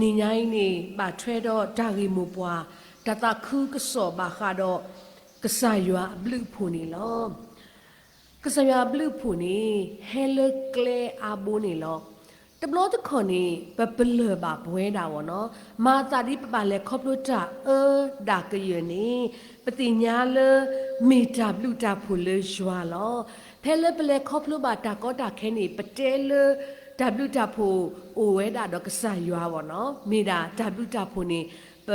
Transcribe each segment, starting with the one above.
တနံၤညါအံၤန့ၣ် ဘၣ်ထွဲဒီးတၢ်ဂ့ၢ်မိၢ်ပှၢ် တၢ်သးခုကစီၣ်ဘၣ်ဃးဒီး ကစၢ်ယွၤအဘျုးအဖှိၣ်န့ၣ်လီၤ. ကစၢ်ယွၤအဘျုးအဖှိၣ်န့ၣ် ဟဲလၢကျဲအါဘိန့ၣ်လီၤ. တဘျီတခီၣ်န့ၣ် ပပလၢၢ်ဘၣ်ပဝဲဒၣ်ဝဲနီၤ, မၤအသးဒ်ပဘၣ်လဲၤခီဖျိတၢ်အၢဒၣ်ကယၢၢ်န့ၣ် ပသ့ၣ်ညါလၢ မ့ၢ်တၢ်ဘျုးတၢ်ဖှိၣ်လၢယွၤလီၤ. ဖဲလၢပလဲၤခီဖျိဘၣ်တၢ်ကီတၢ်ခဲန့ၣ် ပတဲလၢ တၢ်ဘျုးတၢ်ဖှိၣ်အိၣ်ဝဲဒၣ်ဒီးကစၢ်ယွၤဝဲနီၤ, မ့ၢ်ဒၣ်တၢ်ဘျုးတၢ်ဖှိၣ်န့ၣ် ပ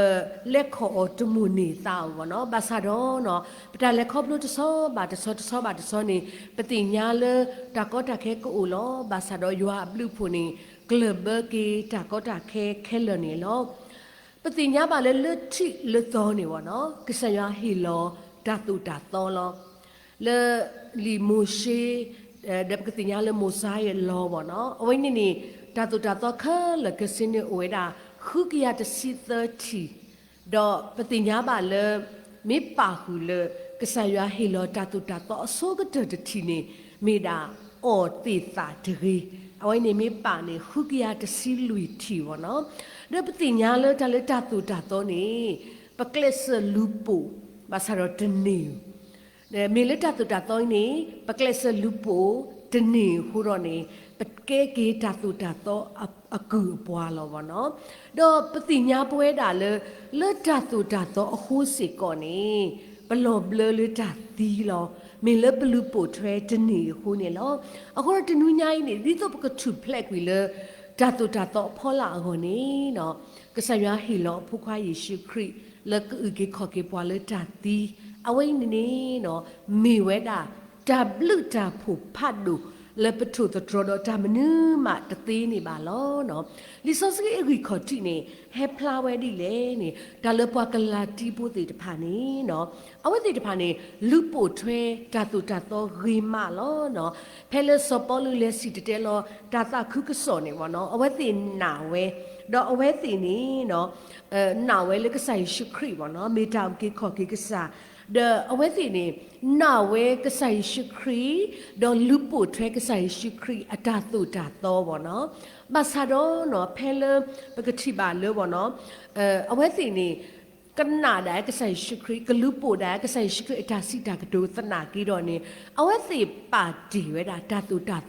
လဲၤခီအီၤတမိၣ်န့ၢ်သးအီၤဝဲနီၤ. ဘၣ်ဆၣ်ဒီးနီၤ ပတၢ်လဲၤခီဖျိတဆီဘၣ်တဆီ တဆီဘၣ်တဆီန့ၣ် ပသ့ၣ်ညါလၢတၢ်ကီတၢ်ခဲကအိၣ်လီၤ. ဘၣ်ဆၣ်ဒီးယွၤအဘျုးအဖှိၣ်န့ၣ် ကျၢၢ်ဘၢက့ၤတၢ်ကီတၢ်ခဲခဲလၢာ်န့ၣ်လီၤ. ပသ့ၣ်ညါဘၣ်လၢလၢထံးလၢသီန့ၣ်ဝဲနီၤ ကစၢ်ယွၤဟ့ၣ်လီၤတၢ်သိၣ်တၢ်သီလီၤ. လၢလံာ်မိၤၡ့ ဒီးပကသ့ၣ်ညါလၢ Mosaic law ဝဲနီၤ, အဝဲန့ၣ်န့ၣ် တၢ်သိၣ်တၢ်သီခဲလၢာ်ခဲဆ့န့ၣ်အိၣ်ဝဲဒၣ် ဃုကယၤတဆံသၢထံၣ်, ဒီးပသ့ၣ်ညါဘၣ်လၢ မ့ၢ်ပာ်ဃုာ်လၢ ကစၢ်ယွၤဟ့ၣ်လီၤတၢ်သိၣ်တၢ်သီအဆိကတၢၢ်တထံၣ်န့ၣ် မ့ၢ်ဒၣ်အီၣ်သ့ၣ်သၣ်တဂ့ၤ, အဝဲန့ၣ်မ့ၢ်ပာ်န့ၣ် ဃုကယၤတဆံလွံၢ်ထံၣ်ဝဲနီၤ. ဒီးပသ့ၣ်ညါလၢတၢ်လၢတၢ်သိၣ်တၢ်သီန့ၣ် ပကျဲးစၢးလူၤပိာ် ဘၣ်ဆၣ်ဒီးတန့ၢ်ဧိၤ မ့ၢ်လၢတၢ်သိၣ်တၢ်သီအံၤန့ၣ် ပကျဲးစၢးလူၤပိာ်တန့ၢ်အဃိဒီးန့ၣ် ပကဲက့ၤတၢ်သိၣ်တၢ်သီအကုၢ်အပှၤလီၤဝဲနီၤ. ဒီးပသ့ၣ်ညါပဝဲဒၣ်လၢ လၢတၢ်သိၣ်တၢ်သီအဃိစ့ၢ်ကီးန့ၣ် ပလီၤဘျၢလၢတၢ်သံလီၤ. မ့ၢ်လၢပလူၤပိာ်ထွဲတန့ၢ်အဃိန့ၣ်လီၤ. အဃိဒီးတနွံညါအံၤန့ၣ် ဒ်သိးပကထူၣ်ဖျဲးကွံာ်လၢ တၢ်သိၣ်တၢ်သီအဖီလာ်အဂီၢ်န့ၣ် ကစၢ်ယွၤဟ့ၣ်လီၤအဖိခွါယ့ၣ်ၡူးခရံာ် လၢကအုၣ်က့ၤခီၣ်က့ၤပှၤလၢတၢ်သံ, အဝဲအံၤန့ၣ် မ့ၢ်ဝဲဒၣ် တၢ်ဘျုးတၢ်ဖှိၣ်ဖးဒိၣ် လၢပထိၣ်သတြီၤဒီးတၢ်မနုၤမးတသ့န့ၣ်ဘၣ်လီၤ. လံာ်စီဆှံအဂံၢ်ခီၣ်ထံးန့ၣ် ဟဲဖျါဝဲဒ်လဲၣ်န့ၣ် တၢ်လၢပှၤကလၤတံဖိသ့ၣ်တဖၣ်န့ၣ် အဝဲသ့ၣ်တဖၣ်န့ၣ် လူၤပိာ်ထွဲတၢ်သိၣ်တၢ်သီဂ့ၤမးလီၤ. ဖဲလၢစီၤပီလူးလဲၤစံၣ်တဲၤတဲလီၤတၢ်သးခုကစီၣ်န့ၣ်ဝဲနီၤ အဝဲသ့ၣ်နာ်ဝဲ, ဒီးအဝဲသ့ၣ်န့ၣ် နာ်ဝဲလၢကစၢ်ယ့ၣ်ၡူးခရံာ်ဝဲနီၤ မ့ၢ်တၢ်အုၣ်က့ၤခီၣ်က့ၤကစၢ်, ဒီးအဝဲသ့ၣ်န့ၣ် နာ်ဝဲကစၢ်ယ့ၣ်ၡူးခရံာ်, ဒီးလူၤပိာ်ထွဲကစၢ်ယ့ၣ်ၡူးခရံာ်အတၢ်သိၣ်တၢ်သီဝဲနီၤ. ဘၣ်ဆၣ်ဒီးနီၤ ဖဲလၢပကထံၣ်ဘၣ်လၢဝဲနီၤ အဝဲသ့ၣ်န့ၣ် ကနာ်ဒၣ်ကစၢ်ယ့ၣ်ၡူးခရံာ်, ကလူၤပိာ်ဒၣ်ကစၢ်ယ့ၣ်ၡူးခရံာ်အတၢ်စံးတၢ်ကတိၤသနာ်က့ဒီးန့ၣ် အဝဲသ့ၣ်ပာ်တ့ၢ်ဝဲဒၣ်တၢ်သိၣ်တၢ်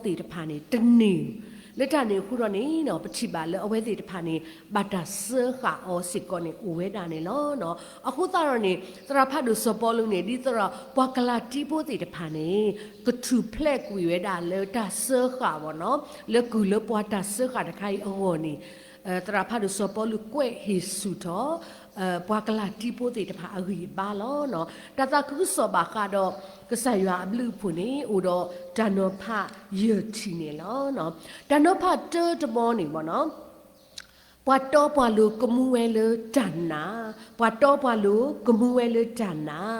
သီသ့ၣ်တဖၣ်န့ၣ် တန့ၢ်ဧိၤ, လၢတၢ်န့ၣ်အဃိဒီးန့ၣ် ပထံၣ်ဘၣ်လၢအဝဲသ့ၣ်တဖၣ်န့ၣ် ဘၣ်တၢ်စၢဃာ်အီၤစ့ၢ်ကီးန့ၣ် အိၣ်ဝဲဒၣ်န့ၣ်လီၤ. အဃိသတးဒီးန့ၣ် သရၣ်ဖးဒိၣ်စီၤပီလူးန့ၣ် ဒ်သိးဒီးပှၤကလၤတံဖိသ့ၣ်တဖၣ်န့ၣ် ကထူၣ်ဖျဲးကွံာ်ဝဲဒၣ်လၢတၢ်စၢဃာ်ဝဲနီၤ, လၢကုၢ်လၢပှၤတၢ်စၢဃာ်တခါအံၤအဂီၢ်န့ၣ် သရၣ်ဖးဒိၣ်စီၤပီလူးကွဲးဟ့ၣ်ဆူၣ်ထီၣ် ပှၤကလၤတံဖိသ့ၣ်တဖၣ်အဂံၢ်အဘါလီၤ. တၢ်သးခုကစီၣ်ဘၣ်ဃးဒီး ကစၢ်ယွၤအဘျုးအဖှိၣ်န့ၣ် အိၣ်ဒီးတၢ်နီၤဖးယဲၢ်ထံၣ်န့ၣ်လီၤ. တၢ်နီၤဖးတၢတဘီန့ၣ်ဝဲနီၤ ပှၤတီပှၤလိၤကမူဝဲလၢတၢ်နာ်, ပှၤတီပှၤလိၤကမူဝဲလၢတၢ်နာ်,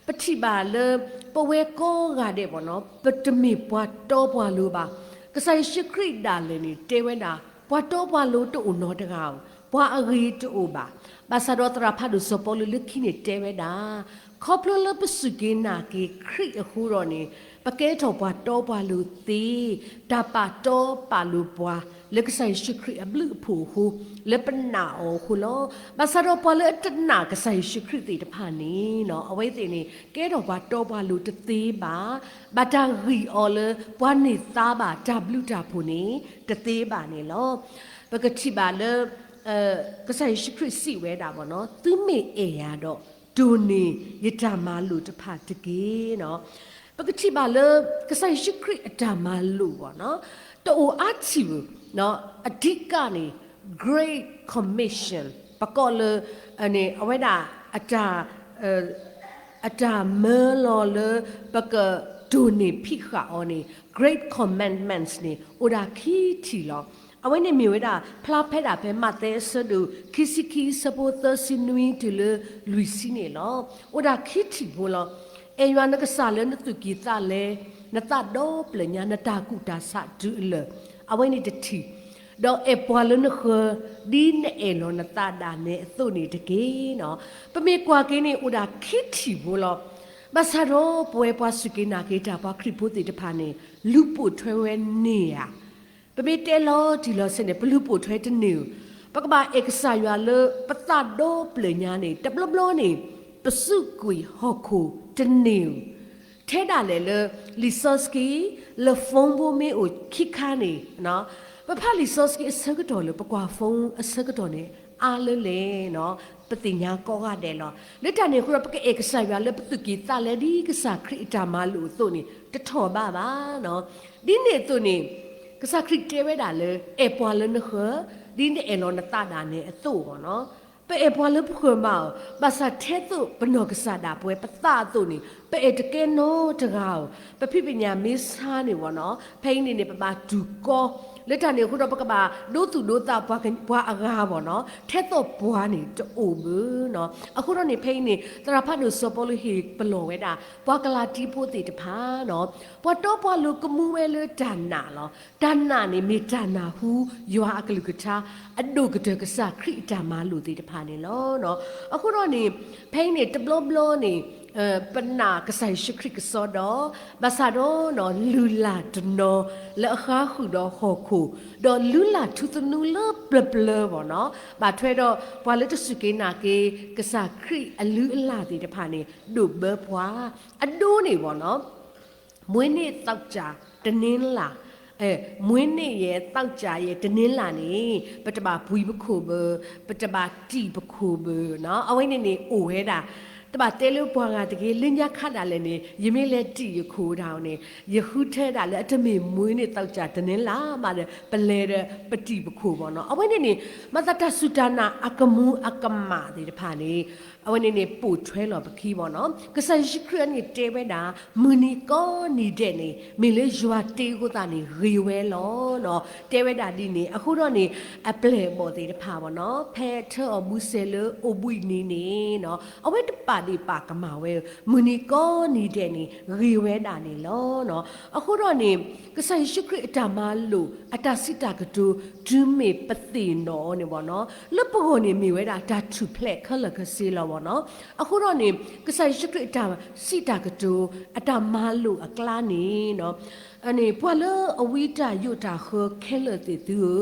ပထံၣ်ဘၣ်လၢ ပဝဲကိးဂၤဒဲးဝဲနီၤ ပတမ့ၢ်ပှၤတီပှၤလိၤဘၣ်. ကစၢ်ယ့ၣ်ၡူးခရံာ်ဒၣ်လဲာ်န့ၣ် တဲဝဲဒၣ် ပှၤတီပှၤလိၤတအိၣ်နီတဂၤဧိၤ, ပှၤအဂ့ၤတအိၣ်ဘၣ်. ဘၣ်ဆၣ်ဒီးသရၣ်ဖးဒိၣ်စီၤပီလူးလၢခံန့ၣ်တဲဝဲဒၣ် ခီဖျိလၢပစူၢ်က့ၤနာ်က့ၤခရံာ်အဃိဒီးန့ၣ် ပကဲထီၣ်ပှၤတီပှၤလိၤသ့, တၢ်ပာ်တီပာ်လိၤပှၤ လၢကစၢ်ယ့ၣ်ၡူးခရံာ်အဘျုးအဖှိၣ်အဃိ လၢပနာ်အီၤအဃိလီၤ. ဘၣ်ဆၣ်ဒီးပှၤလၢအတနာ်ကစၢ်ယ့ၣ်ၡူးခရံာ်သ့ၣ်တဖၣ်န့ၣ်နီၤ အဝဲသ့ၣ်န့ၣ် ကဲထီၣ်ပှၤတီပှၤလိၤတသ့ဘၣ်, ဘၣ်တၢ်ဂံၢ်အီၤလၢ ပှၤန့ၢ်သါဘၣ်တၢ်ဘျုးတၢ်ဖှိၣ်န့ၣ် တသ့ဘၣ်န့ၣ်လီၤ. ပကထံၣ်ဘၣ်လၢ ကစၢ်ယ့ၣ်ၡူးခရံာ်စံးဝဲဒၣ်ဘၣ်နီၤ သုမ့ၢ်အဲၣ်ယၤဒီး တိၢ်န့ၢ်ယတၢ်မၤလိာ်တဖၣ်တက့ၢ်နီၤ. ပကထံၣ်ဘၣ်လၢ ကစၢ်ယ့ၣ်ၡူးခရံာ်အတၢ်မၤလိာ်ဘၣ်နီၤ တအိၣ်အါထံၣ်ဧိၤ, အဓိကန့ၣ် Great Commission ပကိးလၢ န့ၣ် အဝဲဒၣ် အတၢ် အတၢ်မၢလီၤလၢ ပကတိၢ်န့ၢ်ဖံးဃာ်အီၤန့ၣ် Great Commandments န့ၣ် အိၣ်ဒၣ်ခံထံၣ်လီၤ. အဝဲန့ၣ်မ့ၢ်ဝဲဒၣ် ဖျါဖဲဒၣ်ဖဲမးသဲအဆၢဒိၣ်ခံဆံခံအဆၢဖိသၢဆံနွံတုၤလၢလွံၢ်ဆံန့ၣ်လီၤ. အိၣ်ဒၣ်ခံထံၣ်ဖိလီၤ. အဲၣ်ယွၤနကစၢ်လၢနသူၣ်ကံၢ်သးလဲ, နသးဒီဖျၢၣ်ညါ, နတၢ်ကူၣ်တၢ်ဆးတုၤအလၢာ်, အဝဲန့ၣ်တထံၣ် ဒီးအဲၣ်ပှၤလၢနဃၢၤ ဒ်နအဲၣ်လီၤနသးဒၣ်နဲအသိးန့ၣ်တက့ၢ်နီၤ. ပမ့ၢ်ကွၢ်က့ၤန့ၣ် အိၣ်ဒၣ်ခံထံၣ်ဖိလီၤ. ဘၣ်ဆၣ်ဒီးပဝဲပှၤစူၢ်က့ၤနာ်က့ၤတၢ်ပှၤခရံာ်ဖိသ့ၣ်တဖၣ်န့ၣ် လူၤပိာ်ထွဲဝဲန့ၢ်ဧါ. ပမ့ၢ်တဲလီၤတံၢ်လီၤဆဲးန့ၣ် ပလူၤပိာ်ထွဲတန့ၢ်ဧိၤ. ပကဘၣ်အဲၣ်ကစၢ်ယွၤလၢပသးဒီဖျၢၣ်ညါန့ၣ် တဘျီဘျီန့ၣ် ပစူးကွံာ်ဟီၣ်ခိၣ်တန့ၢ်ဧိၤ, ထဲဒၣ်လဲာ်လၢ လံာ်စီဆှံ, လၢ phone ဖိမ့ၢ်အိၣ်ခံခါန့ၣ်, ပဖးလံာ်စီဆှံအဆၢကတီၢ်လၢပကွၢ် phone အဆၢကတီၢ်န့ၣ် အါလၢလဲၣ်, ပသ့ၣ်ညါကိးဂၤဒဲးလီၤ. လၢတၢ်န့ၣ်အဃိဒီး ပကအဲၣ်ကစၢ်ယွၤလၢပသူၣ်ကံၢ်သးလဲဒ်ကစၢ်ခရံာ်အတၢ်မၤလိာ်အသိးန့ၣ် တထီၣ်ဘးဘၣ်. ဒ်န့ၣ်အသိးန့ၣ် ကစၢ်ခရံာ်တဲဝဲဒၣ်လၢ အဲၣ်ပှၤလၢနဃၢၤ ဒ်နအဲၣ်လီၤနသးဒၣ်နဲအသိးဘၣ်နီၤ. ပအဲၣ်ပှၤလၢပဃၢၤမးဧိၤ, ဘၣ်ဆၣ်ထဲသိးပနီၢ်ကစၢ်ဒၣ်ပဝဲပသးအသိးန့ၣ် ပအဲၣ်တကဲနီတဂၤဧိၤ. ပဖံးပညၣ်မ့ၢ်ဆါန့ၣ်ဘၣ်နီၤ, ဖဲအံၤန့ၣ်န့ၣ် ပဘၣ်တူၢ်ကီ, လၢတၢ်န့ၣ်အဃိဒီး ပကဘၣ်ဒိသူၣ်ဒိသးပှၤအဂၤဘၣ်နီၤ, ထဲသိးပှၤန့ၣ်တအိၣ်ဘၣ်နီၤ. အဃိဒီးန့ၣ် ဖဲအံၤန့ၣ် သရၣ်ဖးဒိၣ်စီၤပီလူးဟ့ၣ်ပလီၢ်ဝဲဒၣ် ပှၤကလၤတံဖိသ့ၣ်တဖၣ်နီၤ, ပှၤတီပှၤလိၤကမူဝဲလၢတၢ်နာ်လီၤ. တၢ်နာ်န့ၣ်မ့ၢ်တၢ်နၢ်ဟူယွၤအကလုၢ်ကထါ အဒိၣ်ကတၢၢ်ကစၢ်ခရံာ်အတၢ်မၤလိာ်သ့ၣ်တဖၣ်န့ၣ်လီၤ. အဃိဒီးန့ၣ် ဖဲအံၤန့ၣ် တဘျီဘျီန့ၣ် ပနာ်ကစၢ်ယ့ၣ်ၡူးခရံာ်ကစီဒီ, ဘၣ်ဆၣ်ဒီး လုၢ်လၢ်တနီၤလၢအဃါဃုာ်ဒီးဟီၣ်ခိၣ်, ဒီးလုၢ်လၢ်ထူသနူလၢပျၢၤပျၢၤဘၣ်နီၤ, ဘၣ်ထွဲဒီးပှၤလၢတစူၢ်က့ၤနာ်က့ၤ ကစၢ်ခရံာ်အလုၢ်အလၢ်သ့ၣ်တဖၣ်န့ၣ် ဒိၣ်ဘၢပှၤ, အဒိန့ၣ်ဘၣ်နီၤ မွေးနေ့ သောကြာ, တနင်္လာ, အဲ, မွေးနေ့ သောကြာ, တနင်္လာန့ၣ် ပတဘၣ်ပှံၤပခိၣ်ဘၣ်, ပတဘၣ်တံၢ်ပခိၣ်ဘၣ်နီၤ, အဝဲန့ၣ်န့ၣ်အိၣ်ဝဲဒၣ်, တဘၣ်တဲလၢပှၤဂၤတဂ့ၤ, လၢညါခါဒၣ်လဲာ်န့ၣ် ယမ့ၢ်လဲၤတံၢ်ယခိၣ်ဒၣ်အီၤန့ၣ် ယဃုထၢဒၣ်လၢအတမ့ၢ်မွေးနေ့ သောကြာ, တနင်္လာမးဒီး ပလဲၤဒီးပတံၢ်ပခိၣ်ဘၣ်နီၤ, အဝဲန့ၣ်န့ၣ် မၤသးတၢ်စူၢ်တၢ်နာ်အကမူၤအကမၣ်သ့ၣ်တဖၣ်န့ၣ် အဝဲန့ၣ်န့ၣ် ပိာ်ထွဲလီၤပခံဘၣ်နီၤ. ကစၢ်ယ့ၣ်ၡူးခရံာ်အန့ၣ်တဲဝဲဒၣ် မုၢ်နံၤကိးနံၤဒဲးန့ၣ် မ့ၢ်လၢယွၤတ့အဃိသတးန့ၣ် ဂ့ၤဝဲလီၤနီၤ, တဲဝဲဒၣ်ဒ်န့ၣ်. အဃိဒီးန့ၣ် အပျဲၢ်အဘီၣ်သ့ၣ်တဖၣ်ဘၣ်နီၤ ဖဲထၢအီၤဘုစဲၤလၢအိၣ်ဘှံးနံၤန့ၣ်နီၤ အဝဲတပာ်ဒ့ၣ်ပာ်ကမၣ်ဝဲဧိၤ, မုၢ်နံၤကိးနံၤဒဲးန့ၣ် ဂ့ၤဝဲဒၣ်န့ၣ်လီၤနီၤ. အဃိဒီးန့ၣ် ကစၢ်ယ့ၣ်ၡူးခရံာ်အတၢ်မၤလိာ် အတၢ်စံးတၢ်ကတိၤ တုၤမ့ၢ်ပသ့ၣ်နီၣ်အီၤန့ၣ်ဘၣ်နီၤ လၢပဂီၢ်န့ၣ်မ့ၢ်ဝဲဒၣ်တၢ်ထူၣ်ဖျဲးခဲလၢာ်ခဲဆ့လီၤဘၣ်နီၤ. အဃိဒီးန့ၣ် ကစၢ်ယ့ၣ်ၡူးခရံာ်အတၢ်စံးတၢ်ကတိၤ အတၢ်မၤလိာ်အကျါန့ၣ်နီၤ န့ၣ် ပှၤလၢအဝံတၢ်ယိးတၢ်ဃၢခဲလၢာ်သ့ၣ်သုဧ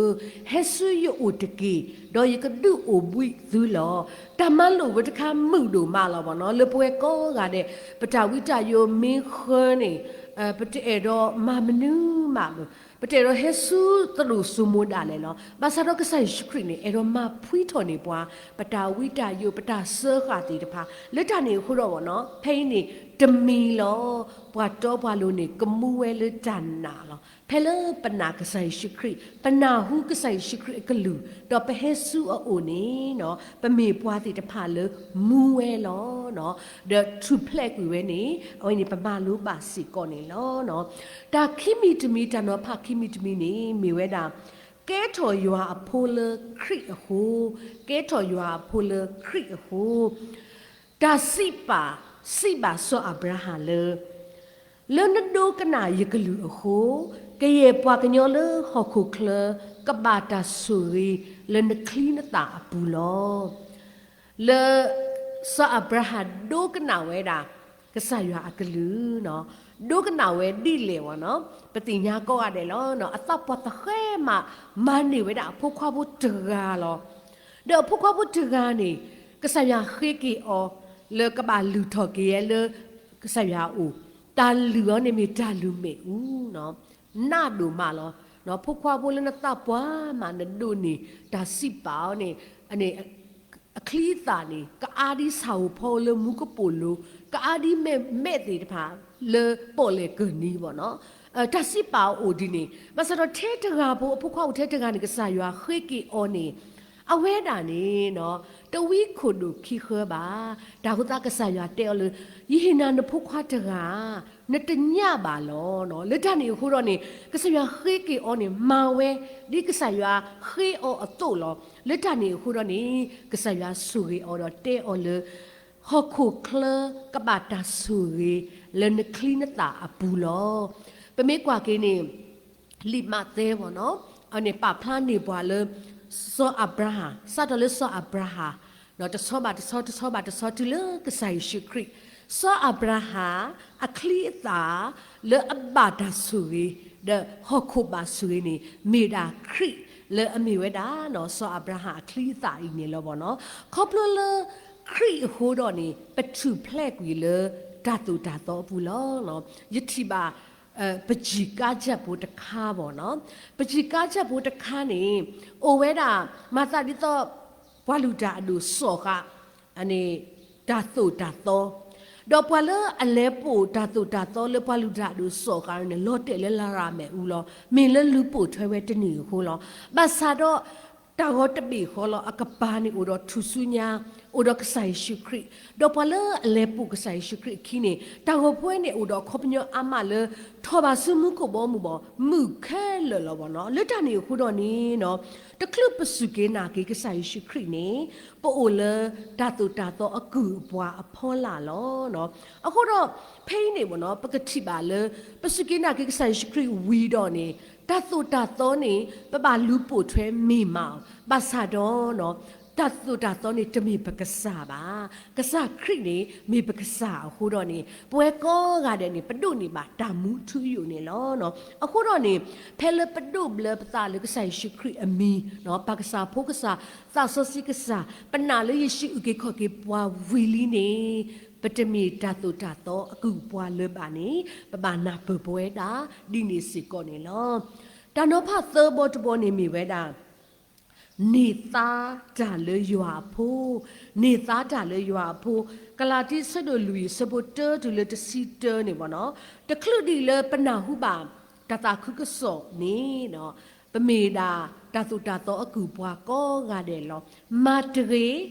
ၢ, ဟဲဆူယအိၣ်တက့ၢ်, ဒီးယကဒုးအိၣ်ဘှံးသုလီၤ. တၢ်မၤလိာ်ဝဲတခါမုာ်ဒိၣ်မးလီၤဘၣ်နီၤ လၢပဝဲကိးဂၤဒဲး ပတၢ်ဝံတၢ်ယိးမ့ၢ်ဃၢန့ၣ် ပတအဲၣ်ဒိးမၤမနုၤမးဘၣ်, ပတအဲၣ်ဒိးဟဲဆူသရိာ်စိမိၤဒၣ်လဲာ်လီၤ. ဘၣ်ဆၣ်ဒီးကစၢ်ယ့ၣ်ၡူးခရံာ်န့ၣ် အဲၣ်ဒိးမၤဖှံထီၣ်န့ၢ်ပှၤ ပတၢ်ဝံတၢ်ယိး ပတၢ်စၢဃာ်သ့ၣ်တဖၣ် လၢတၢ်န့ၣ်အဃိဒီးဘၣ်နီၤ ဖဲအံၤန့ၣ် တမံၤလီၤ ပှၤတီပှၤလိၤန့ၣ် ကမူဝဲလၢတၢ်နာ်လီၤ. ဖဲလၢပနာ်ကစၢ်ယ့ၣ်ၡူးခရံာ် ပနၢ်ဟူကစၢ်ယ့ၣ်ၡူးခရံာ်အကလုၢ် ဒီးပဟဲဆူအအိၣ်န့ၣ်နီၤ ပမ့ၢ်ပှၤသ့ၣ်တဖၣ်လၢမူဝဲလီၤနီၤ ဒီးထူၣ်ဖျဲးကွံာ်ဝဲန့ၣ် အဝဲန့ၣ်ပမၤလိဘၣ်စ့ၢ်ကီးန့ၣ်လီၤ. တၢ်ခံမံၤတမံၤ တၢ်နီၤဖးခံမံၤတမံၤန့ၣ် မ့ၢ်ဝဲဒၣ် ကဲထီၣ်ယွၤအဖိလၢခရံာ်အဃိ, ကဲထီၣ်ယွၤအဖိလၢခရံာ်အဃိ တၢ်စံးပာ်, စံးဘၣ်စီၤအၤဘြၤဟၣ်လၢ လၢနဒိကနၣ်ယကလုၢ်အဃိ, ကယဲၢ်ပှၤကညီလၢဟီၣ်ခိၣ်ချၢ ကဘၣ်တၢ်ဆိၣ်ဂ့ၤလၢနချံနသၣ်အပူၤလီၤ. လၢ စီၤအၤဘြၤဟၣ်ဒိကနၣ်ဝဲဒၣ် ကစၢ်ယွၤအကလုၢ်နီၤ, ဒိကနၣ်ဝဲဒ်လဲၣ်ဘၣ်နီၤ, ပသ့ၣ်ညါကိးဂၤဒဲးလီၤ. အသးပှၢ်သဃဲးမး မၤန့ၢ်ဝဲဒၣ်အဖိခွါဖိတဂၤလီၤ. ဒီးအဖိခွါဖိတဂၤန့ၣ် ကစၢ်ယွၤဃ့က့ၤအီၤ လၢကဘၣ်လုၢ်ထီၣ်က့ၤဝဲလၢ ကစၢ်ယွၤအအိၣ်, တၢ်လုၢ်အီၤန့ၣ်မ့ၢ်တၢ်လုၢ်မ့ၣ်အူနီၤ, နးဒိၣ်မးလီၤ. ဖိခွါဖိလၢနသးပှၢ်မး နဒိးန့ၢ်တၢ်စံးပာ်အီၤန့ၣ် အချံအသၣ်န့ၣ် ကအါဒ်ဆၣ်ဧိၤဖီဧိၤလၢမူကပိာ်လိၤ, ကအါဒ်မဲးမဲးသ့ၣ်တဖၣ်လၢပီၣ်လဲၣ်ကၢၢ်နံၤဘၣ်နီၤ. တၢ်စံးပာ်အအိၣ်ဒ်န့ၣ်, ဘၣ်ဆၣ်ဒီးထဲတဂၤဖိ အဖိခွါအိၣ်ထဲတဂၤန့ၣ် ကစၢ်ယွၤဃ့က့ၤအီၤန့ၣ် အဝဲဒၣ်န့ၣ် တဝံခိၣ်ဒိၣ်ခံဃၢဘၣ်. တၢ်အဃိသတးကစၢ်ယွၤတဲအီၤလၢ ယဟ့ၣ်နၤနဖိခွါတဂၤ နတညၣ်ဘၣ်လီၤ. လၢတၢ်န့ၣ်အဃိဒီးန့ၣ် ကစၢ်ယွၤဃ့က့ၤအီၤန့ၣ် မၤဝဲဒ်ကစၢ်ယွၤဃ့အီၤအသိးလီၤ. လၢတၢ်န့ၣ်အဃိဒီးန့ၣ် ကစၢ်ယွၤဆိၣ်ဂ့ၤအီၤဒီးတဲအီၤလၢ ဟီၣ်ခိၣ်ချၢကဘၣ်တၢ်ဆိၣ်ဂ့ၤလၢနချံနသၣ်အပူၤလီၤ. ပမ့ၢ်ကွၢ်က့ၤန့ၣ် လံာ်မးသဲဘၣ်နီၤ, အန့ၣ်ပာ်ဖျါန့ၢ်ပှၤလၢ စီၤအၤဘြၤဟၣ်, စးထီၣ်လၢစီၤအၤဘြၤဟၣ် တဆီဘၣ်တဆီ တဆီဘၣ်တဆီ တုၤလၢကစၢ်ယ့ၣ်ၡူးခရံာ်, စီၤအၤဘြၤဟၣ် အချံအသၣ် လၢအဘၣ်တၢ်ဆိၣ်ဂ့ၤ ဒီးဟီၣ်ခိၣ်ဘၣ်ဆိၣ်ဂ့ၤန့ၣ် မ့ၢ်ဒၣ်ခရံာ် လၢအမ့ၢ်ဝဲဒၣ် စီၤအၤဘြၤဟၣ်အချံအသၣ်အံၤန့ၣ်လီၤဘၣ်နီၤ. ခီဖျိလၢ ခရံာ်အဃိဒီးန့ၣ် ပထူၣ်ဖျဲးကွံာ်လၢတၢ်သိၣ်တၢ်သီအပူၤလီၤ. ယထံၣ်ဘၣ် ပစံၣ်ကါစၢၢ်ဖိတခါဘၣ်နီၤ. ပစံၣ်ကါစၢၢ်ဖိတခါန့ၣ် အိၣ်ဝဲဒၣ် မၤသးဒ်သိး ပှၤလုၢ်တၢ်အဒိၣ်စီၤဃာ် အန့ၣ် တၢ်သိၣ်တၢ်သီ, ဒီးပှၤလၢအလဲၤပိာ်တၢ်သိၣ်တၢ်သီလၢပှၤလုၢ်တၢ်အဒိၣ်စီၤဃာ်န့ၣ် လီၤတဲာ်လၢလရာ်မဲာ်အူလီၤ. မ့ၢ်လၢလူၤပိာ်ထွဲဝဲတနံၣ်အဃိလီၤ. ဘၣ်ဆၣ်ဒီး တၢ်ဂီၤတဘ့ၣ်ဃီလီၤ. အကပၤန့ၣ်အိၣ်ဒီးထူၣ်စုညါ, အိၣ်ဒီးကစၢ်ယ့ၣ်ၡူးခရံာ်, ဒီးပှၤလၢအလဲၤပိာ်ကစၢ်ယ့ၣ်ၡူးခရံာ်အခံန့ၣ် တၢ်ဂီၤဖိန့ၣ်အိၣ်ဒီးအခီပညီအါမးလၢ ထီၣ်ဘၣ်ဆူမူခိၣ်ဘီမုၢ်ဘီ မုာ်ခဲလၢာ်လီၤဘၣ်နီၤ. လၢတၢ်န့ၣ်အဃိဒီးန့ၣ်နီၤ တချုးပစူၢ်က့ၤနာ်က့ၤကစၢ်ယ့ၣ်ၡူးခရံာ်န့ၣ် ပအိၣ်လၢတၢ်သိၣ်တၢ်သီအကုၢ်အပှၤအဖီလာ်လီၤ. အဃိဒီး ဖဲအံၤန့ၣ်ဘၣ်နီၤ ပကထံၣ်ဘၣ်လၢ ပစူၢ်က့ၤနာ်က့ၤကစၢ်ယ့ၣ်ၡူးခရံာ်ဝံၤဒီးန့ၣ် တၢ်သိၣ်တၢ်သီန့ၣ် ပဘၣ်လူၤပိာ်ထွဲမ့ၢ်မးအီၤ, ဘၣ်ဆၣ်ဒီး တၢ်သိၣ်တၢ်သီန့ၣ် တမ့ၢ်ပကစၢ်ဘၣ်. ကစၢ်ခရံာ်န့ၣ် မ့ၢ်ပကစၢ်အဃိဒီးန့ၣ် ပဝဲကိးဂၤဒဲးန့ၣ် ပဒိးန့ၢ်ဘၣ်တၢ်မူထူယိာ်န့ၣ်လီၤ. အဃိဒီးန့ၣ် ဖဲလၢပဒိးဘျၢပသးလၢကစၢ်ယ့ၣ်ၡူးခရံာ်အမံၤ, ပၢ်ကစၢ် ဖိကစၢ် သးစီဆှံကစၢ်, ပနာ်လၢယ့ၣ်ၡူးအုၣ်က့ၤခီၣ်က့ၤပှၤဝံၤလံန့ၣ် ပတမ့ၢ်တၢ်သိၣ်တၢ်သီအကုၢ်အပှၤလၢၤဘၣ်န့ၣ် ပဘၣ်နၢ်ပၢၢ်ပဝဲဒၣ်ဒ်န့ၣ်စ့ၢ်ကီးန့ၣ်လီၤ. တၢ်နီၤဖးသၢဘီတဘီန့ၣ်မ့ၢ်ဝဲဒၣ် န့ၢ်သါတၢ်လၢယွၤအဖိ, န့ၢ်သါတၢ်လၢယွၤအဖိ, ကလၤတံ အဆၢဒိၣ်လွံၢ် အဆၢဖိတၢတုၤလၢတဆံတၢန့ၣ်ဘၣ်နီၤ, တချုးဒံးလၢပနၢ်ဟူဘၣ် တၢ်သးခုကစီၣ်န့ၣ် ပမ့ၢ်ဒၣ်တၢ်သိၣ်တၢ်သီအကုၢ်ပှၤကိးဂၤဒဲးလီၤ. မၤတဂ့ၤ,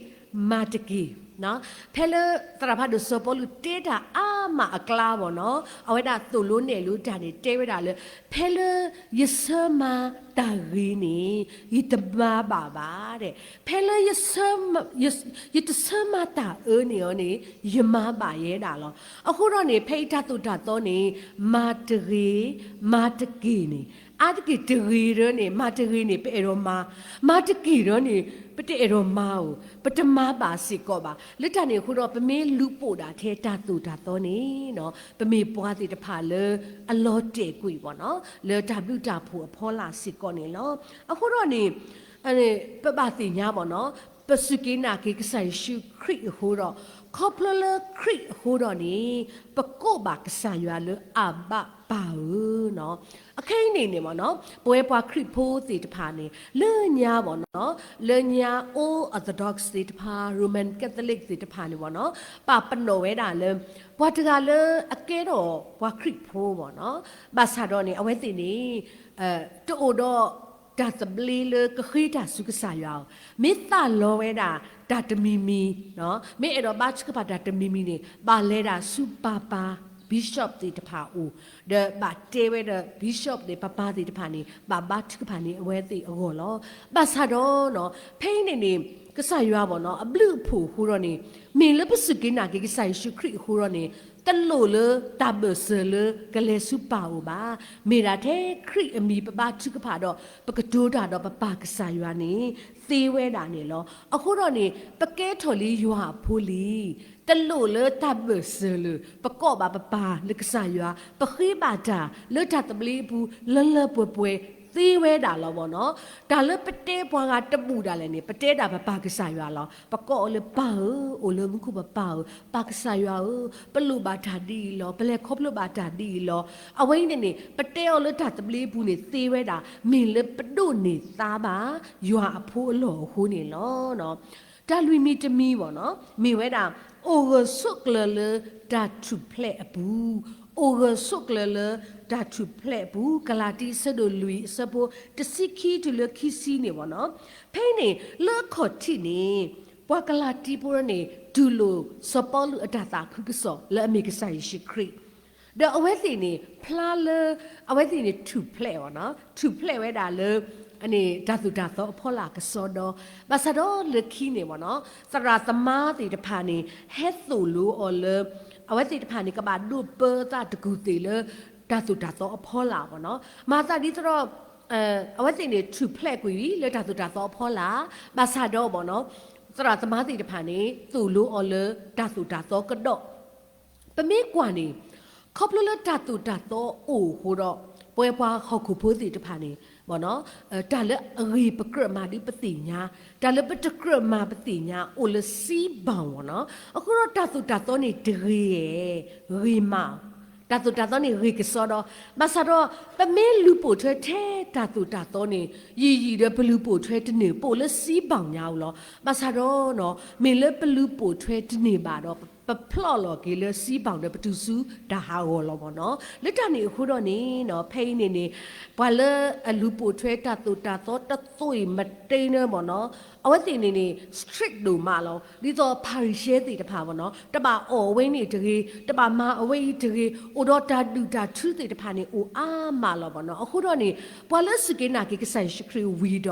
မၤတက့ၢ်. ဖဲလၢသရၣ်ဖးဒိၣ်စီၤပီလူးတဲတၢ်အါမးအကျါဘၣ်နီၤ, အဝဲဒၣ်သိၣ်လိနဲၣ်လိတၢ်န့ၣ် တဲဝဲဒၣ်လၢ ဖဲလၢယဆၢမၤတၢ်ဂ့ၤန့ၣ် ယတမၤဘၣ်ဘၣ်ဒဲး, ဖဲလၢ ယတဆၢမၤတၢ်အၢန့ၣ်အီၤန့ၣ် ယမၤဘၣ်ယဲဒၣ်လီၤ. အဃိဒီးန့ၣ် ဖဲအံၤတၢ်သိၣ်တၢ်သီန့ၣ် မၤတဂ့ၤ, မၤတက့ၢ်န့ၣ်, အါတက့ၢ်တဂ့ၤဒၢန့ၣ် မၤတဂ့ၤန့ၣ် ပအဲၣ်ဒိးမၤ, မၤတက့ၢ်ဒၢန့ၣ် ပတအဲၣ်ဒိးမၤဧိၤ, ပတမၤဘၣ်စ့ၢ်ကီးဘၣ်. လၢတၢ်န့ၣ်အဃိဒီး ပမ့ၢ်လူၤပိာ်ဒၣ်ထဲတၢ်သိၣ်တၢ်သီန့ၣ် ပမ့ၢ်ပှၤသ့ၣ်တဖၣ်လၢအလီၤတဲာ်ကွံာ်ဘၣ်နီၤ, လၢတၢ်ဘျုးတၢ်ဖှိၣ်အဖီလာ်စ့ၢ်ကီးန့ၣ်လီၤ. အဃိဒီးန့ၣ် ပဘၣ်သ့ၣ်ညါဘၣ်နီၤ, ပစူၢ်က့ၤနာ်က့ၤကစၢ်ယ့ၣ်ၡူးခရံာ်အဃိဒီး, ခီဖျိလၢခရံာ်အဃိဒီးန့ၣ် ပကိးဘၣ်ကစၢ်ယွၤလၢအဘၣ်ပၢ်ဧၢနီၤ. အခဲအံၤန့ၣ်န့ၣ်ဘၣ်နီၤ, ပဝဲပှၤခရံာ်ဖိသ့ၣ်တဖၣ်န့ၣ် လၢညါဘၣ်နီၤ, လၢညါ Old Orthodox သ့ၣ်တဖၣ်, Roman Catholic သ့ၣ်တဖၣ်န့ၣ်ဘၣ်နီၤ, ပာ်ပနီၣ်ဝဲဒၣ်လၢ ပှၤတဂၤလၢအကဲထီၣ်ပှၤခရံာ်ဖိဘၣ်နီၤ, ဘၣ်ဆၣ်ဒီးန့ၣ် အဝဲသ့ၣ်န့ၣ် တအိၣ်ဒီး တၢ်သဘျ့လၢကဃ့တၢ်ဆူကစၢ်ယွၤဧိၤ, မ့ၢ်သးလီဝဲဒၣ်တၢ်တမံၤမံၤ, မ့ၢ်အဲၣ်ဒိးဘါထုကဖၣ်တၢ်တမံၤမံၤန့ၣ် ဘၣ်လဲၤဒၣ်ဆူပၤပၤ bishop သ့ၣ်တဖၣ်အအိၣ်, ဒီးဘၣ်တဲဝဲဒီး bishop န့ၣ် ပၤပၤသ့ၣ်တဖၣ်န့ၣ် ဘၣ်ဘါထုကဖၣ်န့ၢ်အဝဲသ့ၣ်အဂီၢ်လီၤ. ဘၣ်ဆၣ်ဒီး ဖဲအံၤန့ၣ်န့ၣ် ကစၢ်ယွၤဘၣ်နီၤ အဘျုးအဖှိၣ်အဃိဒီးန့ၣ် မ့ၢ်လၢပစူၢ်က့ၤနာ်က့ၤကစၢ်ယ့ၣ်ၡူးခရံာ်အဃိဒီးန့ၣ် တလိၣ်လၢတၢ်ဘၢၣ်စၢၤလၢကလဲၤဆူပၢ်အအိၣ်ဘၣ်. မ့ၢ်ဒၣ်ထဲခရံာ်အမံၤပဘါထုကဖၣ်ဒီး ပကတိၤတၢ်ဒီးပပၢ်ကစၢ်ယွၤန့ၣ် သ့ဝဲဒၣ်န့ၣ်လီၤ. အဃိဒီးန့ၣ် ပကဲထီၣ်လံယွၤအဖိလံ, တလိၣ်လၢတၢ်ဘၢၣ်စၢၤလၢ ပကိးဘၣ်ပပၢ်လၢကစၢ်ယွၤ, ပဃ့ဘၣ်တၢ်လၢတၢ်သဘျ့အပူၤ လၢလၢပှဲၤပှဲၤ သ့ဝဲဒၣ်လီၤဘၣ်နီၤ. တၢ်လၢပတဲပှၤဂၤတဘူၣ်ဒၣ်လဲာ်န့ၣ် ပတဲဒၣ်ပပၢ်ကစၢ်ယွၤလီၤ. ပကိးအီၤလၢပၢ်ဧၢ, အိၣ်လၢမူခိၣ်ပပၢ်ဧၢ, ပၢ်ကစၢ်ယွၤဧၢ, ပလိၣ်ဘၣ်တၢ်ဒ်အံၤလီၤ, ပလဲၤခီဖျိဘၣ်တၢ်ဒ်အံၤလီၤ. အဝဲအံၤန့ၣ်န့ၣ် ပတဲအီၤလၢတၢ်သဘျ့အပူၤန့ၣ် သ့ဝဲဒၣ် မ့ၢ်လၢပဒိးန့ၢ်သါဘၣ် ယွၤအဖိအလီၢ်အဃိန့ၣ်လီၤ. တၢ်လွံၢ်မံၤတမံၤဘၣ်နီၤ မ့ၢ်ဝဲဒၣ် အိၣ်ဂၢၢ်ဆိးကျၢၤလၢတၢ်ထူၣ်ဖျဲးအပူၤ, အိၣ်ဂၢၢ်ဆိးကျၢၤလၢတၢ်ထူၣ်ဖျဲးအပူၤ, ကလၤတံ အဆၢဒိၣ်လွံၢ် အဆၢဖိတဆံခံတုၤလၢခံဆံန့ၣ်ဘၣ်နီၤ. ဖဲအံၤန့ၣ် လၢအခီၣ်ထံးန့ၣ် ပှၤကလၤတံဖိန့ၣ် တူၢ်လိာ်စီၤပီလူးအတၢ်သးခုကစီၣ်လၢအမ့ၢ်ကစၢ်ယ့ၣ်ၡူးခရံာ် ဒီးအဝဲသ့ၣ်န့ၣ် ဖျါလၢ အဝဲသ့ၣ်န့ၣ်ထူၣ်ဖျဲးဘၣ်နီၤ, ထူၣ်ဖျဲးဝဲဒၣ်လၢ အန့ၣ် တၢ်သိၣ်တၢ်သီအဖီလာ်ကစီဒီ, ဘၣ်ဆၣ်ဒီးလၢခံန့ၣ်ဘၣ်နီၤ သရၣ်သမါသ့ၣ်တဖၣ်န့ၣ် ဟဲသိၣ်လိအီၤလၢ အဝဲသ့ၣ်တဖၣ်န့ၣ် ကဘၣ်ဒိးပၢအသးတကူၣ်သ့ၣ်လၢ တၢ်သိၣ်တၢ်သီအဖီလာ်ဘၣ်နီၤ. မၤသးဒ်သိးဒီး အဝဲသ့ၣ်န့ၣ် ထူၣ်ဖျဲးကွံာ်လၢတၢ်သိၣ်တၢ်သီအဖီလာ်, ဘၣ်ဆၣ်ဒီးဘၣ်နီၤ သရၣ်သမါသ့ၣ်တဖၣ်န့ၣ် သိၣ်လိအီၤလၢတၢ်သိၣ်တၢ်သီကဒီး ပမ့ၢ်ကွၢ်န့ၣ် ခီဖျိလၢတၢ်သိၣ်တၢ်သီအိၣ်အဃိဒီး ပဝဲပှၤဟီၣ်ခိၣ်ဖိသ့ၣ်တဖၣ်န့ၣ် တၢ်လၢအဂ့ၤပကြၢးမၤဒ်ပသ့ၣ်ညါ, တၢ်လၢပတကြၢးမၤပသ့ၣ်ညါ အိၣ်လၢစံဘၣ်မ့ၢ်နီၤ. အဃိဒီးတၢ်သိၣ်တၢ်သီန့ၣ်တဂ့ၤဧဲ, ဂ့ၤမး, တၢ်သိၣ်တၢ်သီန့ၣ်ဂ့ၤကစီဒီ, ဘၣ်ဆၣ်ဒီး ပမ့ၢ်လူၤပိာ်ထွဲထဲတၢ်သိၣ်တၢ်သီန့ၣ် ယံာ်ယံာ်ဒီးပလူၤပိာ်ထွဲတန့ၢ် ပအိၣ်လၢစံဘၣ်ညါအူလီၤ. ဘၣ်ဆၣ်ဒီး မ့ၢ်လၢပလူၤပိာ်ထွဲတန့ၢ်ဘၣ်ဒီး ပဖျီၣ်လီၤက့ၤလၢစံဘၣ်ဒီးပတုၤဆူတၢ်ဟးဂီၤလီၤမ့ၢ်နီၤ. လၢတၢ်န့ၣ်အဃိဒီးန့ၣ် ဖဲအံၤန့ၣ်န့ၣ် ပှၤလၢအလူၤပိာ်ထွဲတၢ်သိၣ်တၢ်သီတသိၣ်အံၤမတ့နၢမ့ၢ်နီၤ, အဝဲသ့ၣ်န့ၣ်န့ၣ် strict ဒိၣ်မးလီၤ. ဒ်သိးဖၤရံၤၡဲသ့ၣ်တဖၣ်မ့ၢ်နီၤ တဘၣ်အီၣ်အဝဲန့ၣ်တဂ့ၤ, တဘၣ်မၤအဝဲအံၤတဂ့ၤ, အိၣ်ဒီးတၢ်ဒုၣ်တၢ်ထုသ့ၣ်တဖၣ်န့ၣ် အိၣ်အါမးလီၤမ့ၢ်နီၤ. အဃိဒီးန့ၣ် ပှၤလၢစူၢ်က့ၤနာ်က့ၤကစၢ်ယ့ၣ်ၡူးခရံာ်ဝံၤဒီး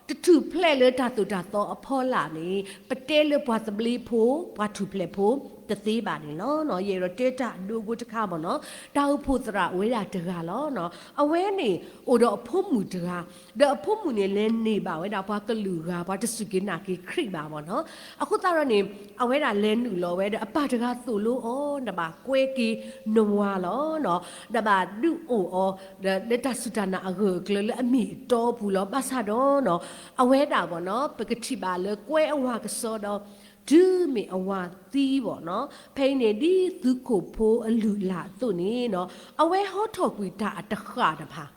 တထူၣ်ဖျဲးလၢတၢ်သိၣ်တၢ်သီအဖီလာ်န့ၣ် ပတဲလၢပှၤသဘျ့ဖိ ပှၤထူၣ်ဖျဲးဖိတသ့ဘၣ်န့ၣ်လီၤ. ယအဲၣ်ဒိးတဲတၢ်အဒိအဘိတခါမ့ၢ်နီၤ, တၢ်အိၣ်ဖှိၣ်သရၣ်အိၣ်ဝဲဒၣ်တဂၤလီၤ. အဝဲန့ၣ် အိၣ်ဒီးအဖိမုၣ်တဂၤ, ဒီးအဖိမုၣ်န့ၣ်လဲၤန့ၢ်ဘၣ်ဝဲဒၣ်ပှၤကလုာ်ဂၤ ပှၤတစူၢ်က့ၤနာ်က့ၤခရံာ်ဘၣ်မ့ၢ်နီၤ. အဃိသတးဒီးန့ၣ် အဝဲဒၣ်လဲၤနုာ်လီၤဝဲဒီးအပၢ်တဂၤသိၣ်လိအီၤ, နဘၣ်ကွဲက့ၤနဝၤလီၤ. နဘၣ်ဒုးအိၣ်အီၤ လၢတၢ်စူၢ်တၢ်နာ်အဂၢၢ်အကျၢၤလၢအမ့ၢ်အတီအပူၤလီၤ. ဘၣ်ဆၣ်ဒီး အဝဲဒၣ်မ့ၢ်နီၤ ပကထံၣ်ဘၣ်လၢကွဲအဝၤကစီဒီး တုၤမ့ၢ်အဝၤသံမ့ၢ်နီၤ ဖဲအံၤန့ၣ် ဒ်သုးခိၣ်ဖိအလုၢ်အလၢ်အသိးန့ၣ်နီၤ အဝဲဟီထီၣ်ကွံာ်တၢ်အတဃၣ်တဖၣ်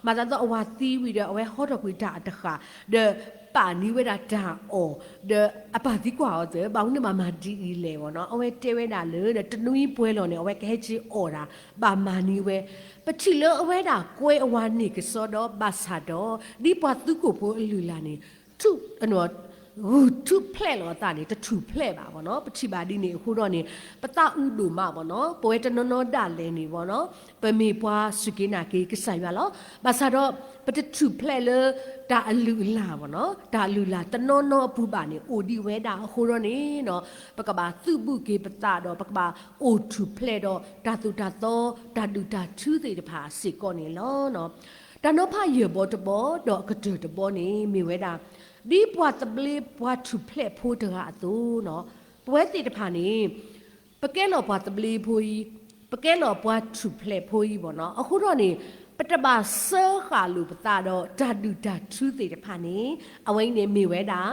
မၤသးဒ်သိးအဝၤသံဝံၤဒီး အဝဲဟီထီၣ်ကွံာ်တၢ်အတဃၣ် ဒီးပာ်န့ၢ်ဝဲဒၣ်တၢ်အီၣ် ဒီးအပၢ်သံကွၢ်အီၤသၢ ဘၣ်မနုၤဘၣ်မၤဒ်အံၤလဲၣ်မ့ၢ်နီၤ အဝဲတဲဝဲဒၣ်လၢ တနွံပှဲၤလီၤန့ၣ် အဝဲကဟဲက့ၤအီၣ်တၢ် ဘၣ်မၤန့ၢ်ဝဲ ပထံၣ်လၢအဝဲဒၣ်ကွဲအဝၤန့ၣ်ကစီဒီဘၣ်ဆၣ်ဒီး ဒ်ပှၤသုးခိၣ်ဖိအလုၢ်အလၢ်န့ၣ် ထူၣ် ဂုာ်ထူၣ်ဖျဲးလီၤအသးန့ၣ် တထူၣ်ဖျဲးဘၣ်မ့ၢ်နီၤ. ပထံၣ်ဘၣ်ဒ်န့ၣ်အဃိဒီးန့ၣ် ပသးအုးဒိၣ်မးမ့ၢ်နီၤ. ပဝဲတနီၤနီၤဒၣ်လဲာ်န့ၣ်မ့ၢ်နီၤ ပမ့ၢ်ပှၤစူၢ်က့ၤနာ်က့ၤကစၢ်ယွၤလီၤ. ဘၣ်ဆၣ်ဒီး ပတထူၣ်ဖျဲးလၢ တၢ်အလုၢ်အလၢ်မ့ၢ်နီၤ တၢ်အလုၢ်အလၢ်တနီၤနီၤအပူၤဘၣ်န့ၣ် အိၣ်ဒံးဝဲဒၣ်အဃိဒီးန့ၣ်နီၤ ပကဘၣ်သုးဘူးက့ၤပသးဒီး ပကဘၣ်အိၣ်ထူၣ်ဖျဲးဒီးတၢ်သိၣ်တၢ်သီ တၢ်ဒုၣ်တၢ်ထုသ့ၣ်တဖၣ်စ့ၢ်ကီးန့ၣ်လီၤ. တၢ်နီၤဖးယဲၢ်ဘီတဘီ ဒီးအကတၢၢ်တဘီန့ၣ် မ့ၢ်ဝဲဒၣ် ဒ်ပှၤသဘျ့ပှၤထူၣ်ဖျဲးဖိတဂၤအသိးနီၤ ပဝဲသ့ၣ်တဖၣ်န့ၣ် ပကဲလီၤပှၤသဘျ့ဖိအံၤ ပကဲလီၤပှၤထူၣ်ဖျဲးဖိအံၤမ့ၢ်နီၤ အဃိဒီးန့ၣ် ပတဘၣ်စၢဃာ်လိာ်ပသးဒီးတၢ်ဒုၣ်တၢ်ထုသ့ၣ်တဖၣ်န့ၣ် အဝဲအံၤန့ၣ်မ့ၢ်ဝဲဒၣ်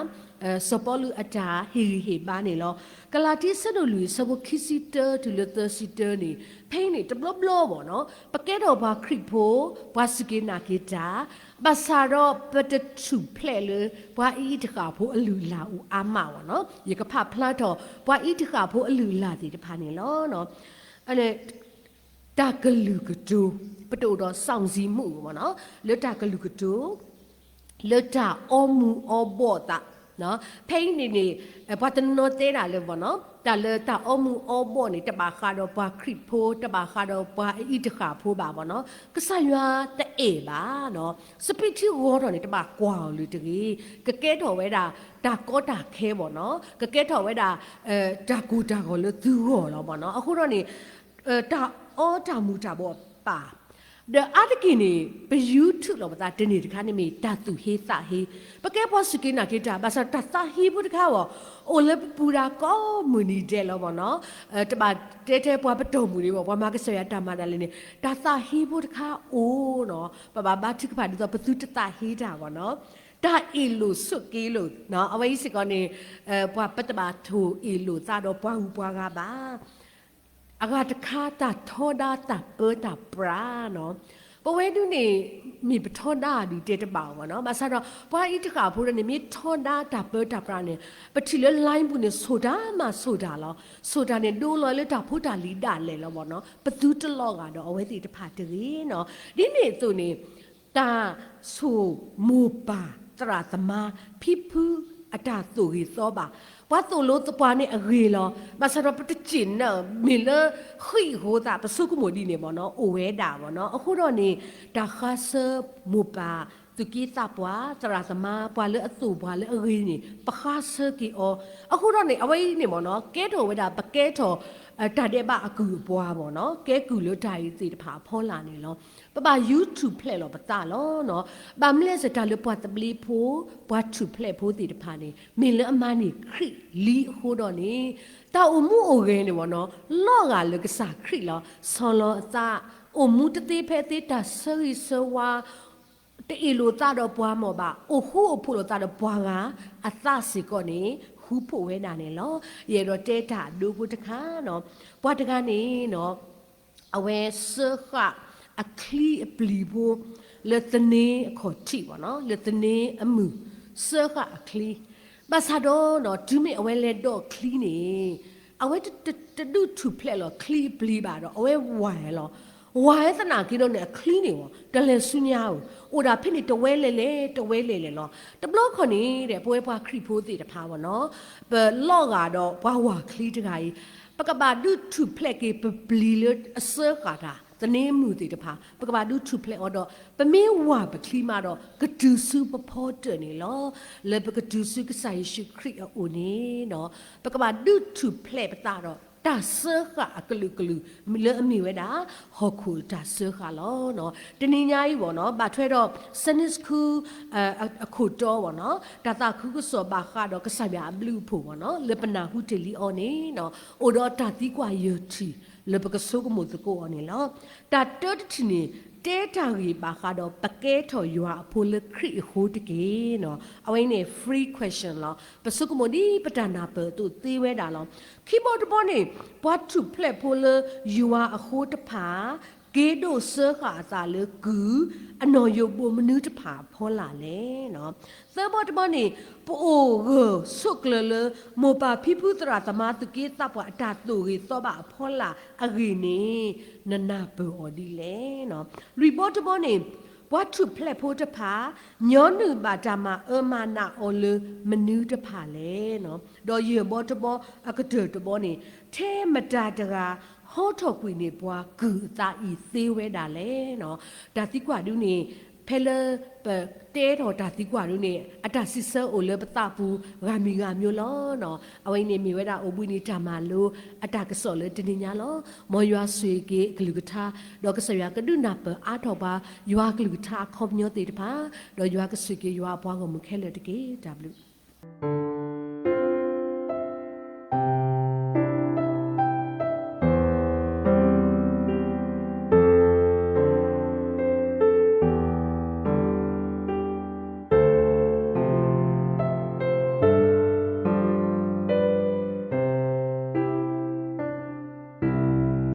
စီၤပီလူးအတၢ်ဟ့ၣ်ဂံၢ်ဟ့ၣ်ဘါန့ၣ်လီၤ. ကလၤတံ အဆၢဒိၣ်လွံၢ် အဆၢဖိခံဆံတၢတုၤလၢသၢဆံတၢန့ၣ် ဖဲအံၤန့ၣ် တဘျီဘျီမ့ၢ်နီၤ ပကဲထီၣ်ပှၤခရံာ်ဖိ ပှၤစူၢ်က့ၤနာ်က့ၤတၢ် ဘၣ်ဆၣ်ဒီးပတထူၣ်ဖျဲးလၢ ပှၤအံၤတဃၣ်ဖိအလုၢ်အလၢ်အိၣ်အါမးမ့ၢ်နီၤ. ယကဖးဖျါထီၣ် ပှၤအံၤတဃၣ်ဖိအလုၢ်အလၢ်သ့ၣ်တဖၣ်န့ၣ်လီၤ. တၢ်ကလုာ်ကတိၤ ပတအိၣ်ဒီး စောင့်ကြည့်မှု မ့ၢ်နီၤ လၢတၢ်ကလုာ်ကတိၤ လၢတၢ်အီမူၤအီဘှီၣ်သး ဖဲအံၤန့ၣ်န့ၣ် ပှၤတနီၤတဲဒၣ်လၢမ့ၢ်နီၤ တၢ်လၢတၢ်အီမူၤအီဘှီၣ်န့ၣ် တဘၣ်ဃးဒီးပှၤခရံာ်ဖိ တဘၣ်ဃးဒီးပှၤအံၤတဃၣ်ဖိဘၣ်မ့ၢ်နီၤ. ကစၢ်ယွၤတအဲၣ်ဘၣ်နီၤ စပံးထံဂီၤထီၣ်န့ၣ် တဘၣ်ကွၢ်အီၤလၢၤတဂ့ၤ ကကဲထီၣ်ဝဲဒၣ် တၢ်ကီတၢ်ခဲမ့ၢ်နီၤ ကကဲထီၣ်ဝဲဒၣ် တၢ်ကိၢ်တၢ်ဂီၤလၢသုဂီၢ်လီၤမ့ၢ်နီၤ. အဃိဒီးန့ၣ် တၢ်အီတၢ်မူၤတၢ်ဘှီၣ်ပာ် ဒီးအါတက့ၢ်န့ၣ် ပ YouTube လီၤပသးတန့ၢ်တခါန့ၣ်မ့ၢ် တၢ်သူၣ်ဟ့သးဟ့ ပကဲပှၤစူၢ်က့ၤနာ်က့ၤတၢ် ဘၣ်ဆၣ်တၢ်သးဟ့ဖိတခါအံၤ အိၣ်လၢပပူၤဒၣ်ကိးမုၢ်နံၤဒဲးလီၤမ့ၢ်နီၤ. တဘၣ်တဲထဲပှၤပတီၢ်မုၢ်န့ၣ်မ့ၢ် ပှၤမၤကစၢ်ယွၤတၢ်မၤဒၣ်လဲာ်န့ၣ် တၢ်သးဟ့ဖိတခါအိၣ်နီၤ ပဘၣ်ဘါထုကဖၣ်ဒ်သိးပသုတသးဟ့တၢ်မ့ၢ်နီၤ. တၢ်အ့ၣ်လိာ်ဆိးက့လိာ် အဝဲအံၤစ့ၢ်ကီးန့ၣ် ပှၤပတဘၣ်ထိၣ်အ့ၣ်လိာ်သးဒီးပှၤဂုၤပှၤဂၤဘၣ် အဂၤတခါ တၢ်ထီဒါတၢ်ပၢတၢ်ပြးနီၤ. ပဝဲဒၣ်န့ၣ် မ့ၢ်ပထီဒါဒုးတဲတဘၣ်အီၤမ့ၢ်နီၤ. ဘၣ်ဆၣ်ဒီး ပှၤအံၤတဃၣ်ဖိဒီးန့ၣ် မ့ၢ်ထီဒါတၢ်ပၢတၢ်ပြးန့ၣ် ပထံၣ်လၢ line ပူၤန့ၣ် ဆိၣ်တၢ်မးဆိၣ်တၢ်လီၤ. ဆိၣ်တၢ်န့ၣ် ဒိလီၤလၢတၢ်ဖိတၢ်လံၤဒၣ်လဲာ်လီၤမ့ၢ်နီၤ. ပသုတလီၤဂာ်ဒီးအဝဲသ့ၣ်တဖၣ်တဂ့ၤနီၤ. ဒ်န့ၣ်အသိးန့ၣ် တၢ်ဆိၣ်မိၢ်ပၢ်သရၣ်သမါ ဖံဖုအတၢ်သိၣ်ဂ့ၤသီဘၣ်. ပှၤသိၣ်လိသပှၢ်န့ၣ်အဂ့ၤလီၤ. ဘၣ်ဆၣ်ဒီးပတစ့ၣ်နၢ် မ့ၢ်လၢဃံးအဃိသး ပဆိကမိၣ်ဒ်န့ၣ်မ့ၢ်နီၤ အိၣ်ဝဲဒၣ်မ့ၢ်နီၤ. အဃိဒီးန့ၣ် တၢ်ဃါဆၢမိၢ်ပၢ် သူၣ်က့သးပှၢ် သရၣ်သမါ ပှၤလၢအသိၣ်ပှၤလၢအဂ့ၤန့ၣ် ပဃါဆၢက့ၤအီၤ. အဃိဒီးန့ၣ် အဝဲအံၤန့ၣ်မ့ၢ်နီၤ ကဲထီၣ်ဝဲဒၣ် ပကဲထီၣ် တၢ်ဒဲးဘးအကုၢ်အပှၤမ့ၢ်နီၤ ကဲကုၢ်လၢတၢ်အံၤသ့ၣ်တဖၣ်အဖီလာ်န့ၣ်လီၤ. ပဘၣ်ယူၤထူၣ်ဖျဲးလီၤပသးလီၤနီၤ. ဘၣ်မနုၤလဲၣ်စ့ၢ် တၢ်လၢပှၤသဘျ့ဖိ ပှၤထူၣ်ဖျဲးဖိသ့ၣ်တဖၣ်န့ၣ် မ့ၢ်လၢအမၤန့ၢ်ခရံာ်လံအဃိဒီးန့ၣ် တၢ်အိၣ်မူအိၣ်ဂဲၤန့ၣ်မ့ၢ်နီၤ လီၤဂာ်လၢကစၢ်ခရံာ်လီၤ. ဆီၣ်လီၤအသး အိၣ်မူတသ့ဖဲအသ့ တၢ်ဆၢဂ့ၤဆၢဝါ တအ့ၣ်လိာ်သးဒီးပှၤမီၢ်ဘၣ်, အိၣ်ဃူအိၣ်ဖိးလိာ်သးဒီးပှၤဂၤအသးစ့ၢ်ကီးန့ၣ် ဃူဖိးဝဲဒၣ်န့ၣ်လီၤ. ယအဲၣ်ဒိးတဲတၢ်အဒိဖိတခါနီၤ, ပှၤတဂၤန့ၣ်နီၤ အဝဲစၢဃာ်အချံအပျံၤဖိ လၢသန့အခီၣ်ထံးဘၣ်နီၤ, လၢသန့အမုၢ်, စၢဃာ်အချံ, ဘၣ်ဆၣ်ဒီးနီၤ တုၤမ့ၢ်အဝဲလဲၤဒိးချံန့ၣ် အဝဲတဒုးထူၣ်ဖျဲးလီၤချံအပျံၤဘၣ်ဒီး အဝဲဝၤလီၤ. ဝၤဝဲသနာ်က့ဒီးန့ၣ် အချံန့ၣ်ဝဲ တလဲၤဆူညါဧိၤ, အိၣ်ဒၣ်ဖဲန့ၣ် တဝဲလဲၤလဲၤ တဝဲလဲၤလဲၤလီၤ. တဘျီခီန့ၣ်ဒီး ပဝဲပှၤခရံာ်ဖိသ့ၣ်တဖၣ်ဘၣ်နီၤ, ပလီၤဂာ်ဒီးပှၤဝၤချံတဂၤအံၤ, ပကဘၣ်ဒုးထူၣ်ဖျဲးက့ၤပပျံၤလၢအစၢဃာ်တၢ် သန့မုၢ်သ့ၣ်တဖၣ်, ပကဘၣ်ဒုးထူၣ်ဖျဲးအီၤဒီး ပမ့ၢ်ဝၤပချံမးဒီး ကတုၤဆူပဖီတၢၣ်န့ၣ်လီၤ. လၢပကတုၤဆူကစၢ်ယ့ၣ်ၡူးခရံာ်အအိၣ်န့ၣ်နီၤ, ပကဘၣ်ဒုးထူၣ်ဖျဲးပသးဒီး တၢ်စၢဃာ်အကလုာ်ကလုာ် လၢအမ့ၢ်ဝဲဒၣ် ဟီၣ်ခိၣ်တၢ်စၢဃာ်လီၤ. တနံၤညါအံၤဘၣ်နီၤ ဘၣ်ထွဲဒီး Sunday School အခိၣ်တီဘၣ်နီၤ, တၢ်သးခုကစီၣ်ဘၣ်ဃးဒီးကစၢ်ယွၤအဘျုးအဖှိၣ်ဘၣ်နီၤ လၢပနၢ်ဟူတ့ၢ်လံအီၤန့ၣ်နီၤ, အိၣ်ဒီးတၢ်သံကွၢ်ယဲၢ်ထံၣ် လၢပကဆိကမိၣ်သကိးအီၤန့ၣ်လီၤ. တၢ်တၢတထံၣ်န့ၣ် တဲတၢ်ဂ့ၢ်ဘၣ်ဃးဒီးပကဲထီၣ်ယွၤအဖိလၢခရံာ်အဃိတက့ၢ်နီၤ. အဝဲအံၤန့ၣ် free question လီၤ. ပဆိကမိၣ်ဒ်ပတၢ်နၢ်ပၢၢ်အသိးသ့ဝဲဒၣ်လီၤ. ခံဘီတဘီန့ၣ် ပှၤထူၣ်ဖျဲးဖိလၢယွၤအဃိတဖၣ် က့ၤဒိးစၢဃာ်အသးလၢကုၢ် အနီၣ်ယိးဘိမနုၤတဖၣ်အဖီလာ်လဲၣ်နီၤ. သၢဘီတဘီန့ၣ် ပအိၣ်ဂၢၢ်ဆိးကျၢၤလၢ မိၢ်ပၢ်ဖံဖုသရၣ်သမါသူၣ်က့သးပှၢ်အတၢ်သိၣ်ဂ့ၤသီဘၣ်အဖီလာ်အဂ့ၢ်န့ၣ် နနၢ်ပၢၢ်အီၤဒ်လဲၣ်နီၤ. လွံၢ်ဘီတဘီန့ၣ် ပှၤထူၣ်ဖျဲးဖိတဖၣ် ညီနုၢ်ဘၣ်တၢ်မၤအၢမၤနးအီၤလၢမနုၤတဖၣ်လဲၣ်နီၤ. ဒီးယဲၢ်ဘီတဘီအကတၢၢ်တဘီန့ၣ် ထဲမတၤတဂၤ ဟီထီၣ်ကွံာ်န့ၢ်ပှၤကုၢ်အသးအံၤသ့ဝဲဒၣ်လဲၣ်နီၤ. တၢ်သံကွၢ်ဒုန့ၣ် ဖဲလၢပတဲထီၣ်တၢ်သံကွၢ်ဒုန့ၣ် အတၢ်စံးဆၢအိၣ်လၢပသးပူၤဂၤမံၤဂၤမံၤလီၤနီၤ. အဝဲအံၤန့ၣ်မ့ၢ်ဝဲဒၣ်အိၣ်ဘှံးနံၤတၢ်မၤလိအတၢ်ကစီၣ်လၢတနံၤညါလီၤ. မ်ယွၤဆိၣ်ဂ့ၤက့ၤအကလုၢ်ကထါ, ဒီးကစၢ်ယွၤကဒုးနၢ်ပၢၢ်အါထီၣ်ပှၤ ယွၤကလုၢ်ကထါအခီပညီသ့ၣ်တဖၣ်, ဒီးယွၤကဆိၣ်ဂ့ၤက့ၤယွၤအပှၤဂီၢ်မုၢ်ခဲလၢာ်တက့ၢ်. တၢ်ဘျုး